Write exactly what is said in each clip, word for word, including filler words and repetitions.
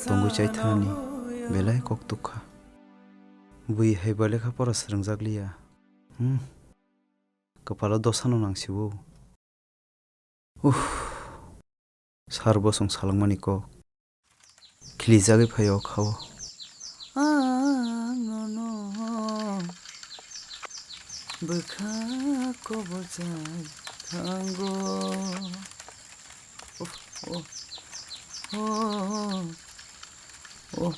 Tongwi chai thanani belai kok tuk kha. Bui hai ba lekha pora swrwngjakliya. Hmm. Kwpalo dosano nangsiwo. Uff. Sar bosong salangmani kok. Khilijagwi phaio o khao. Ang nono bwkha kobor chai thango. Oh, oh, oh, oh.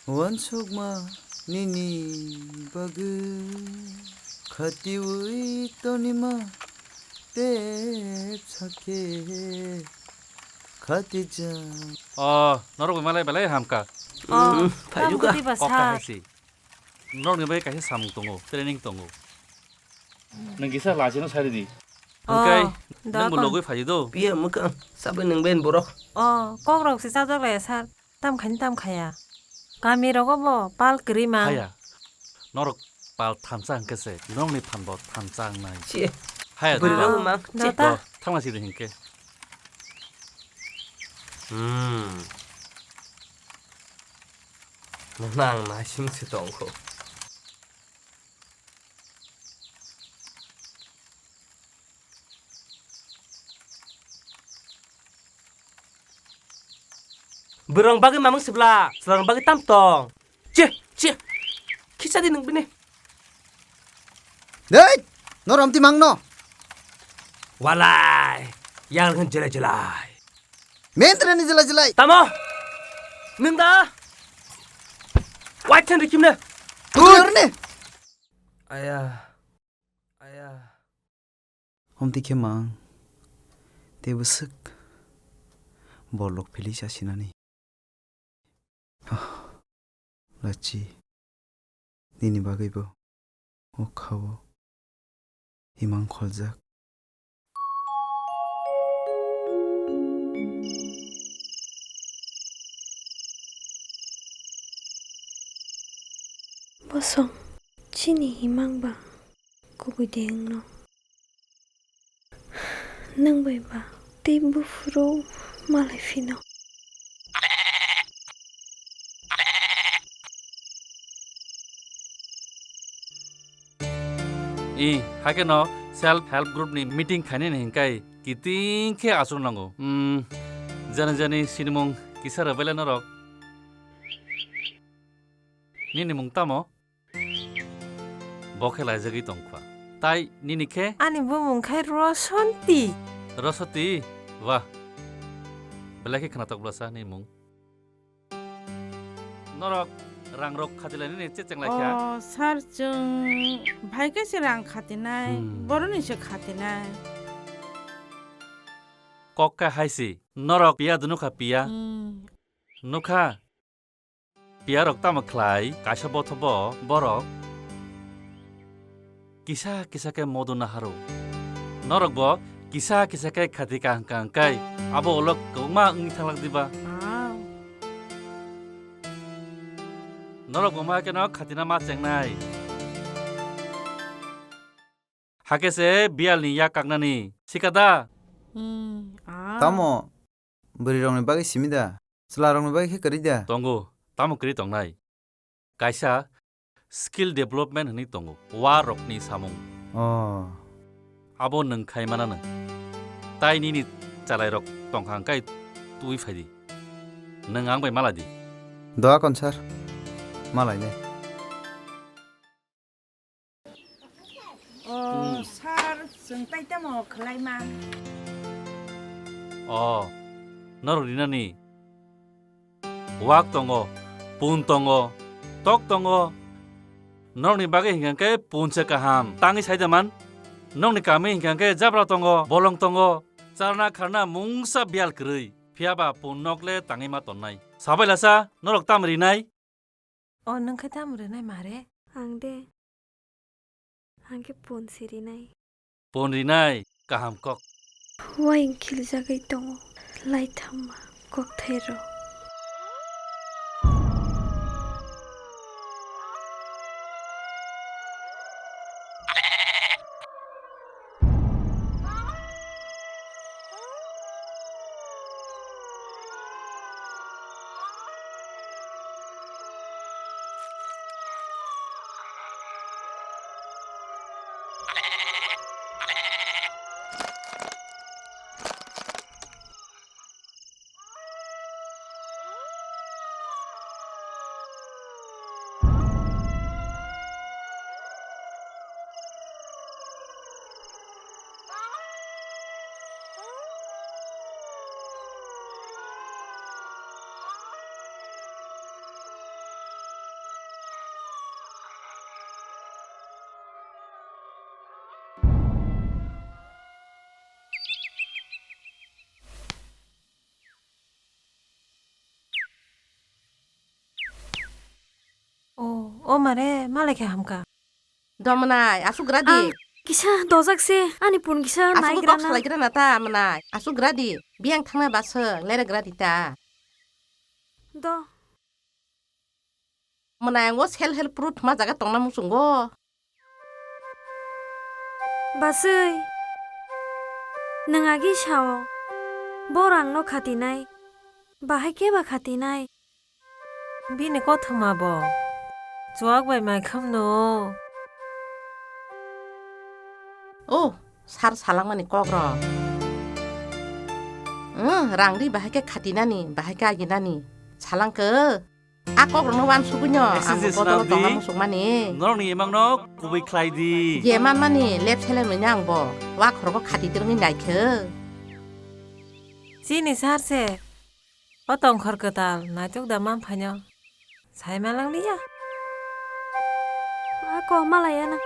Uansukma nini bagwi khatiwi tonima tep sakhe khatijak. Oh, norok bai malai belai hamkha. Oh, mm, phaiyuka. Kok kahai si. Norokni bai kaisa samung tongo, training tongo. Nwng kisa lachino sai ridi. Oh, hwnkhe da nwngbo kon. Logwi phaiyo do. Piya mwkhang, sabai nwng ben borok. Oh, kokrok se chajak laya sir. Tam khaini tam khaya. Kami rogo bo pal kwrwi mang. Haya. Norok pal thansa hwnkhe se, norokni phan bo thansa wngnai. Che. Haya bwrwi da. Rogo mang. Da che. Da. Do, thangna sidi hwnkhe. Hmm. Nang naising se tongkho. Bwrwng bagwi mamung sibla, chwlarwng bagwi tam tong. Che, che. Khisa di nwng bini. Dei, no romti mangno. Walai, yang rwng jelai jelai. Mentre ni jelai jelai. Tamo? Nwng da? Waithen rikimne. Tui orne. Aya. Aya. Omti khe mang. Te bwswk. Borlok philwi chasinani. Ah, lachi, nini bagwibo o khao imang kholjak. Bosong, chini imang ba kubui de wngno. Nwng bai ba tei buphuru malai phino. I, hakhe no self help group ni meeting khainani hinkai kiting khe aswk nango. Hmm, jani jani sinimung kisa rwbaile norok. Nini mung tamo? Bo khe laijagwi tongkha. Tai nini khe? Ani bumung khai Rosonti. Rosoti? Wah. Belai khe khnatok bwlasa ni mung. Norok rang rok khatilainani che chenglai kha? Oh, sir, chwng bhai khe se rang khatinai, hmm, boroni se khatinai. Kok kha hai si, norok piya dunu kha piya? Hmm. Nukha, Piyarok tamo khlai, kaisa bothobo borok kisa kisa khe modo naharo. Norokbo kisa kisa khe khati kaham kaham kai, abo ulo kwbangma wngwi thanglak diba? Wow. Norokbo ma kheno khatina ma chengnai. Hakhe se biyalni yak kaknani, sika da? Hmm, ah. Tamo, bwrwirokni bagwi simi da? Chwlarokni bagwi khe kwrwi da? Tongo, tamo kwrwi tongnai? Kaisa skill development hwnwi tongo, warokni samung. Oh. Abo nwng khai mananw. Tai nini chalairok tongkha hwnkhe twi phai di. Nwng ang bai malai di. Doa kon sir. Malai le. O, hmm, sir, chwng tai tamo khlai ma? O, norok rinani. Wak tongo, pun tongo, tok tongo. Norokni bagwi hinkha khe pun se kaham. Tangwi sai da man? Nokni kami hinkha khe jabra tongo, bolong tongo. Charna kharna mungsa biyal kwrwi. Phiya ba pun nok le tangwi ma tonnai. Sabai lasa, norok tam rinai? O, nwng khe tamo rwnai mare? Ang de, ang khe pon si rinai. Pon rinai, kaham kok. Uaing khiljagwi tongo, lai thamma. Kokthai rw. O, o mare, malai khe hamkha. Domonai, aswk gra di. Ah, kisa dojak se, ani pun kisa aswk nai kok gra na. Salai gra na ta, Monai. Aswk gra di. Biyang thangna baswk, lere gra di ta. Do. Monai, ang o self help group thwma jaga tongna muchungo. Baswi, nwng agi sao, bo rangno khatinai, bahai khe ba khatinai? Bini kothoma bo, chuwak bai mai khamno. O, sar salangmani kokrok. Wng, rang ri bahai khe khatinani, bahai khe aginani. Salangkhe. A kokrokno uansugwino ang bodolo tongna muchungmani. Norokni imangno kubui khlai di. Je manmani lep seleng nini ang bo. Wa khorogo khati twrwngwi naikhe. Chini sar se. O tongkhor kwtal naitok da man phaino. Sai malang liya. A ko malaya na.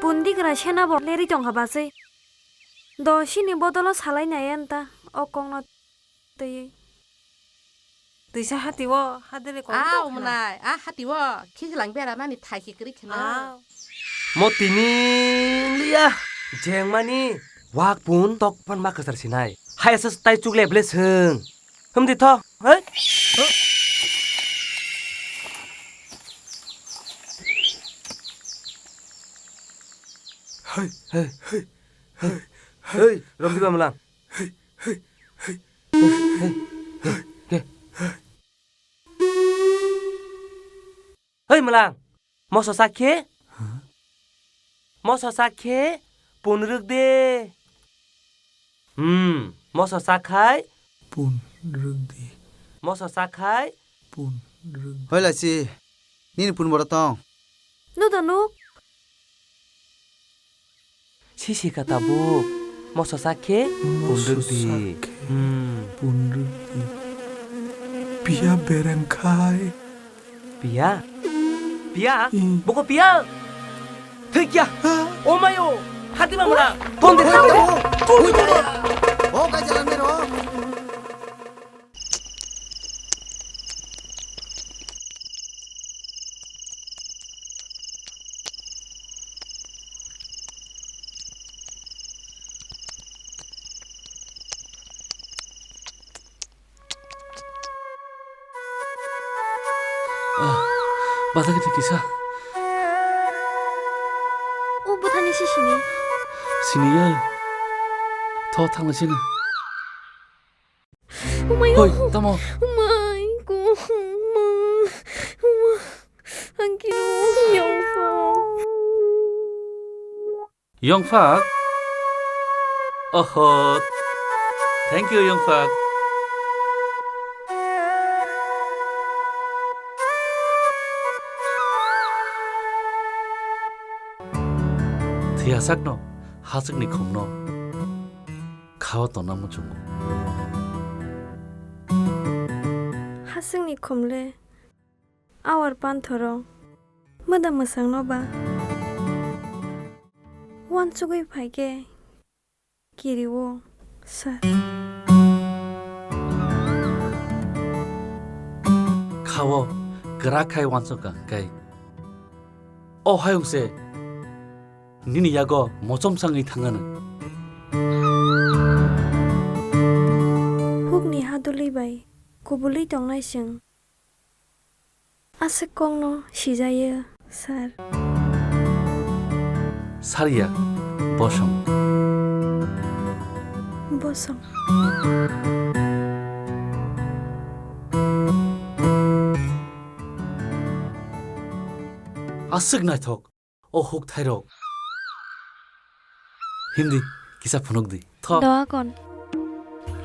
Pundi gra sena bo leri tongkha baswi. Do sini bodolo salai nai anta o kokno twi. Twisa hati o, hadele kok. A, umnai, a hati o, khijilang bera nani thai khikrwi kheno. A. Mo tini liya, jengmani, wak pun tok pan ma kwchar sinai. Hai asa tai chuk le ble sung. Hum di tho, hei? Hei, hei, hei, hei, hei, rom di ba malang. Hei, hei, hei. Hei, malang. Moso sak khe? Moso sak khe pun rwk de. Hmm, moso sak khai? Pun rwk de. Moso sak khai? Pun rwk de. Hoi lachi, nini pun boro tong? No da no. Sisi ka tabuk, moso sak khe pun rwk di. Moso sak khe pun rwk di. Hmm. Piya bereng khai. Piya? Piya? Hmm. Boko piya? Thik ya? Ha? O mayo, hati ma mura. Ton de, ton de. O kai jalan mero. Ah, bata kiti kisa. O bwthani si sini. Sini ya. Tho thangla sini. Umai. Hoi, tamo. Umai, ko, umai, umai. Ang kino, yongsa. Yongphak? Oho. Thank you, Yongphak. Thwiya sakno, haswkni khumno, khao tongna muchungo. Haswkni khumle, awar panthoro, mwda mwsangno ba. Wansugwi phai khe kiri-o sa. Kha-o kwrak khai wansuk kha hwnkhe. O hayung se nini yago mochom sangwi thangano. Ni hadwlwi bai kubulwi tongnai chwng. Aswk kokno sijaio, sir. Sariya, bosong. Bosong. Aswk naithok. O huk thairok. Himdi, kisa phunukdi. Tho. Doa kon.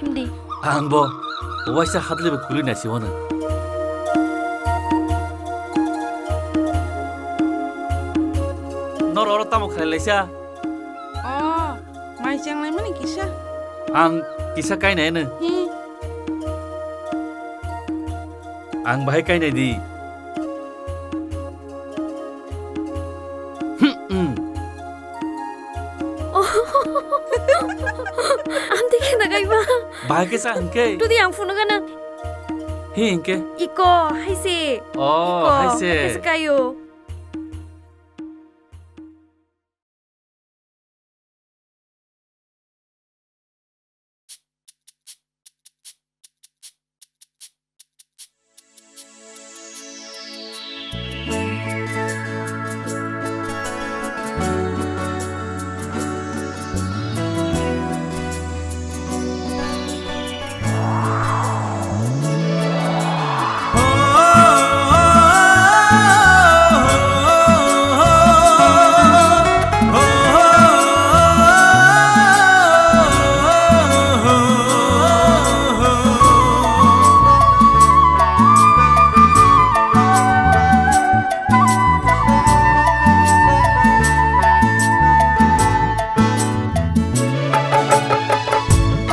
Himdi. Ang bo waisa hadlibo kwrwi naisi wano. Nor oro tamo khlai laisa? O, mai chenglaimani kisa. Ang kisa kainai ano. Hmm. Ang bahai kainai di. Hmm, hmm. Amtwi khe na kaiba. Bahai khe sa hwnkhe? Tudi ang phunukgana. Hi hwnkhe? Iko, haise. Oh, iko, haise. Haise kaio.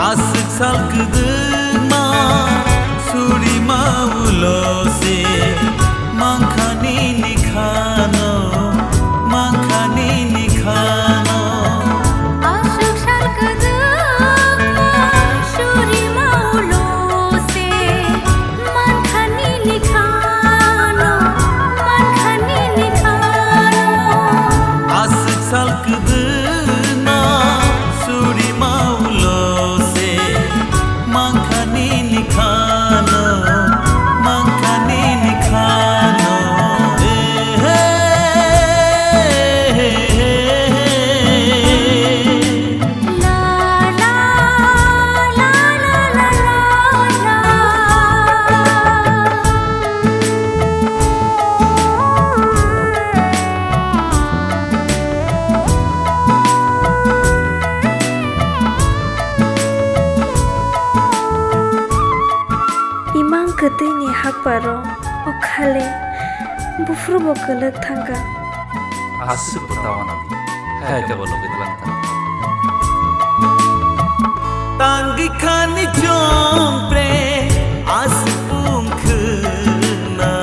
Aswk sal kwdwkma surima ulo se, mankha nini khano, mankha nini khano. Aswk sal kwdwkma surima ulo se, mankha nini khano, mankha nini khano. Aswk sal kwdwkma surima ulo se, mankha nini khano, mankha nini khano. Imang kwtwini hakparo o khale buphuru bo kwlwk thangkha. Aswk bo tawana di. Hai khe bo logi tlang tang. Tangwi khani chongpre aswk pung khwna.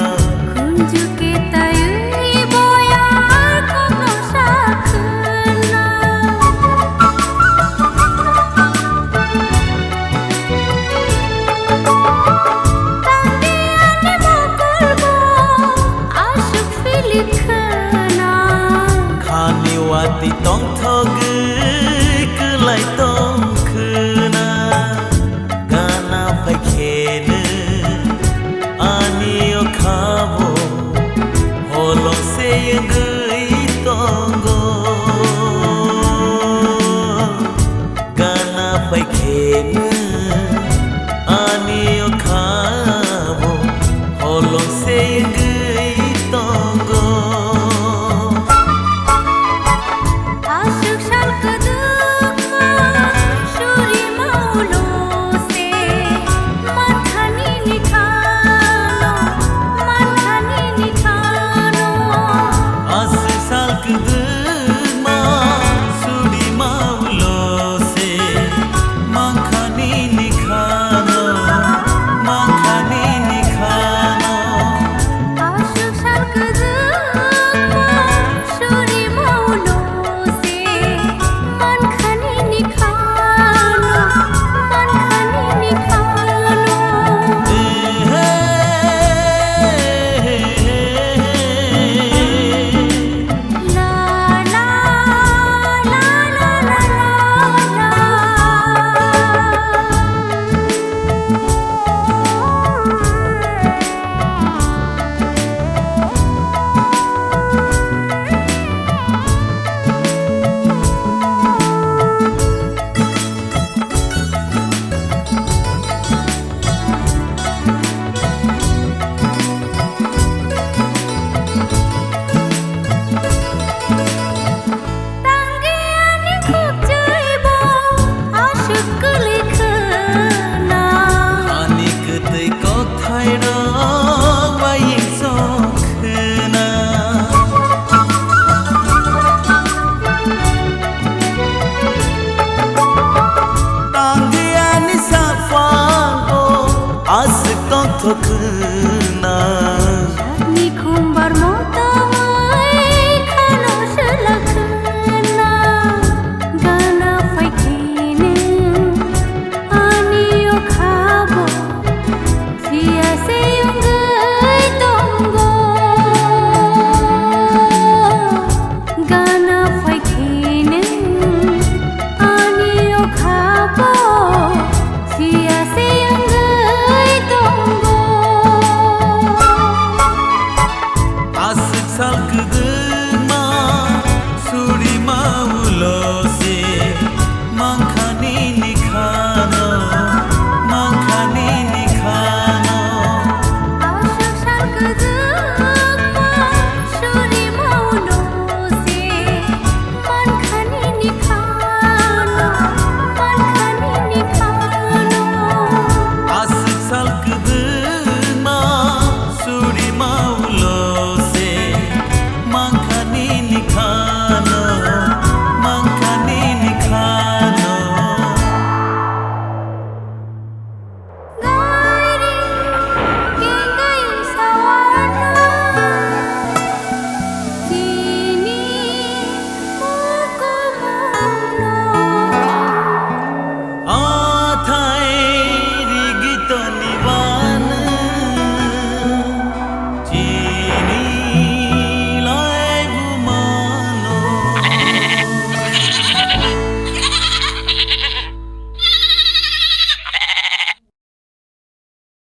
Khunju ke taywi boya kokno sa khwna. Tangwi ani mokol bo aswk Philip khwna. Khani watwi tongthogwi kwlai tong khwna. Gana phai kheno ani o khabo holong se wngwi tongo. Gana phai kheno ani o khabo holong se wngwi tongo. Aswk sa Kwthwi